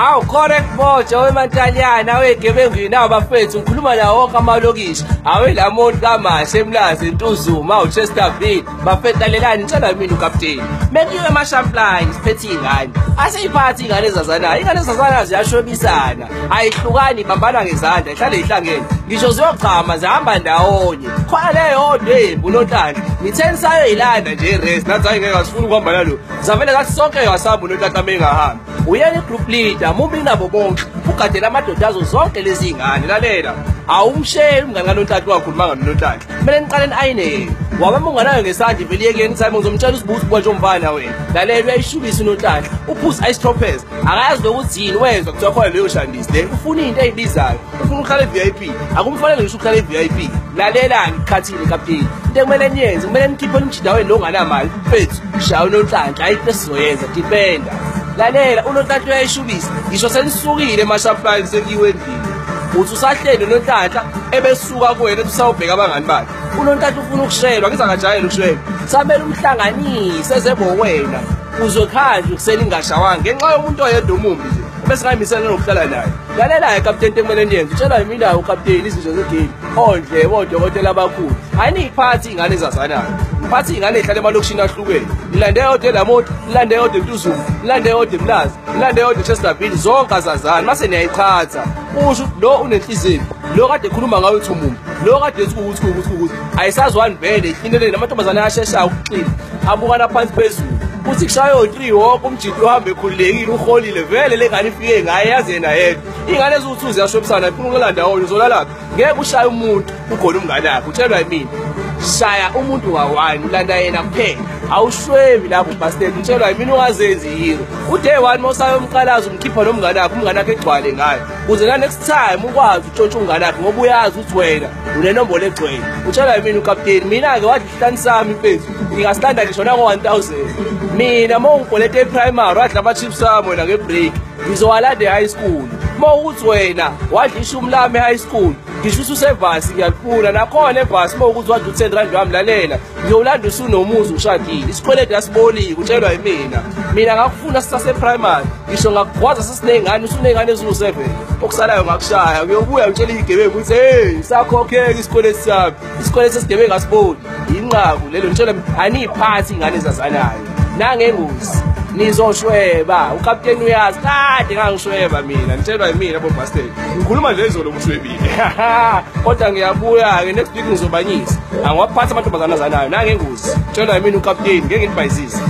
Awu correct boja wemantaliyana wegebengwini nawo bafethu ngikhuluma nawo wonke amalokishi awe la muntu kaMashe eMlazi eNtuzuma awu Chesterfield bafethu lalelani ngitshela mina ukapteni mekuyiwe emashampline siphethe iy'ngane asiyiphathi iy'ngane ezazanayo iy'ngane ezazanayo ziyashwebisana ayihlukani ibambana ngezandla ihlale ihlangene ngisho ziyochama zihamba ndawonye khona leyodwa embi uNonhlanhla ngitheni sayoyilanda nje iresi nathi hayi ngeke asifuni ukuhamba nalo zavele zathi sonke wasihamba uNonhlanhla mengahambi uyena i-group leader mubi nabo bonke ugadela amadoda azo zonke lezi iy'ngane lalela awumsheli umngane kaNonhlanhla ungakhulumanga noNonhlanhla kumele niqale ni-ayinele wabamba unganayo ngesandla ivele iyekeni time ngizomtshela usibuthi buka njengomfana wena lalela uyayishubisa uNonhlanhla uphuza ice troppers akayazi nokuthi yini wezwa kuthiwa khona leyo shandisi le ufuna into eyibizayo ufuna ukuhlala e-VIP akumfanele ngisho ukuhlala e-VIP lalelani kukhathile kapteni into ekumele niyenze kumele nikhiphe umjida wenu lo onganamali mfethu shaya uNonhlanhla ayikho esizoyenza dependa lalela uNonhlanhla uyayishubisa ngisho senisukile emashampline sekuyiwe endlini uthi usahleli uNonhlanhla ebesuka kuwena ethi usawubheka abangani bakhe uNonhlanhla ufuna ukushelwa ngithi akajayele ukushelwa samele umhlanganise ezebowena uzokhanje ukusela ingashawanga ngenxa yomuntu oyedwa omumbi nje bese ngayimisela nokuhlala naye lalela-ke kapteni into ekumele niyenze utshelwa yimina ukapteni izinto zegame ondlebe odokotela abakhulu ayiniyiphathi iy'ngane ezazanayo ngiphathi iy'ngane ey'hlala emalokishini ahlukene nilande yodwa eLamonti nilande yodwa eNtuzuma nilande yodwa eMlazi nilande yodwa eChesterfield zonke azazani mase niyayiqhatha usho ukuthi lo unenhliziyo lo kade ekhuluma ngayo uthi umumbi lo kade ethi ukuthi ukuthi ukuthi ayisazwani vele ihlineleni amantombazane ayasheshayo ukuxina abukana phansi phezulu uthi kushaya o-3 wonke umjidi uhambe ekhululekile uholile vele le ngane ifike ngaye yazi yena yedwa iy'ngane eziwu-2 ziyashobisana ifuna ukulala ndawonye uzolalaphi ngeke ushaye umuntu ukhona umngane wakhe utshelwa yimina shaya umuntu wa-1 ulanda yena kuphela awushwebi lapho bastard utshelwa yimina ungazenzi hero uday 1 mawusayomqalaza umkhipha nomngane wakhe umngane wakhe egcwale ngayo ukuze na next time ukwazi utshontsha umngane wakhe ngoba uyazi ukuthi wena unenombolo egcwele utshelwa yimina ukapteni mina-ke wadla isihlanu sami mfethu ngingasilanda ngisho nango-1000 mina uma ungikoleta e-primary wadla ama-chips ami wena nge-break ngizowalanda e-high school uma ukuthi wena wadla ishumi lami e-high school ngisho ukuthi usevasi ngiyalifuna nakhona evasi uma ukuthi wadla u-10 rand wami lalela ngiyowulanda usunomuzi ushadile isikweletu asibolile utshelwa yimina mina ngakufuna sisase-primary ngisho ngakugwaza sesiney'ngane usuney'ngane eziwu-7 okusalayo ngakushaya uyobuya utshela iy'gebengu ukuthi hey sakhokheka isikweletu sami isikweletu sesigebengu asiboli inqaku lelo ngitshela aniyiphathi iy'ngane ezazanayo nangengozi nizoshweba ukapteni uyazi kade ngangishweba mina ngitshelwa yimina bobastard ngikhuluma nje izolo ngishwebile kodwa ngiyabuya-ke next week ngizobanyisa angiwaphathi amantombazane azanayo nangengozi tshelwa yimina ukapteni ngeke ngibhayizise.